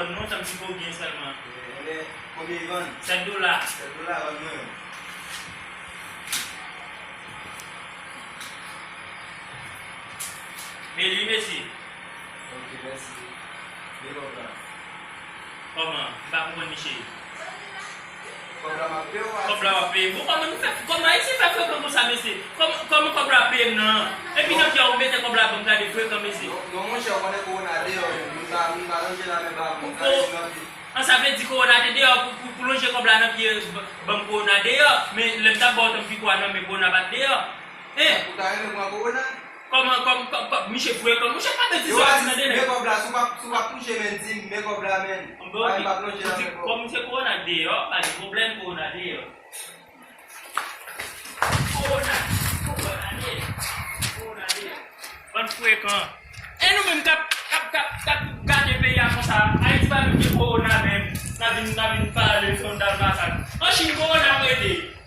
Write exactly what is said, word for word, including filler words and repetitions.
Non, sa m di pou byen sèlman. Ebyen, konbyen li vann? Sèt dola. Sèt dola, vann mwen yo. Men li, mesye. Ok, mèsi. Men kòb la. Kòman? M pa konprann, mesye. Kòb la m ap peye w a? Kòb la w ap peye m. Bon, kòman nou fè, kòman Ayisyen fè frekan konsa, mesye? Kòman, kòman kòb la ap peye m nan? Epi nan kè w mete kòb la ban m gade frekan, mesye. Non, non, monchè, ou konnen kowona deyò, moun pa, moun pa lonje lamen ba moun, gade moun nan pye. An, sa vle di kowona te deyò pou, pou, pou lonje kòb la nan pye, ban m kowona deyò, men lè m t ap ba w tan m piko a nan men kowona pa t deyò. Hein? Ou ta renmen pran kowona? Kòman, kòm, kòm, kòm, misye frekan, monchè, pa betize w ap di nan de men. Men kòb la, si w p ap, si w p ap touche, men di m, men kòb la, men. Bon, pa, m p ap lonje lamen ba w. Kòm se kowona deyò, pa gen pwoblèm, kowona deyò. Kowona, kowona deyò, kowona deyò. Bann frekan. E nou menm k ap, k ap, k ap, k ap gate peyi a konsa, Ayiti pa menm gen kowona menm. N a vin, n a vin pale, fè yon dal masak. An Chin, kowona ap rete.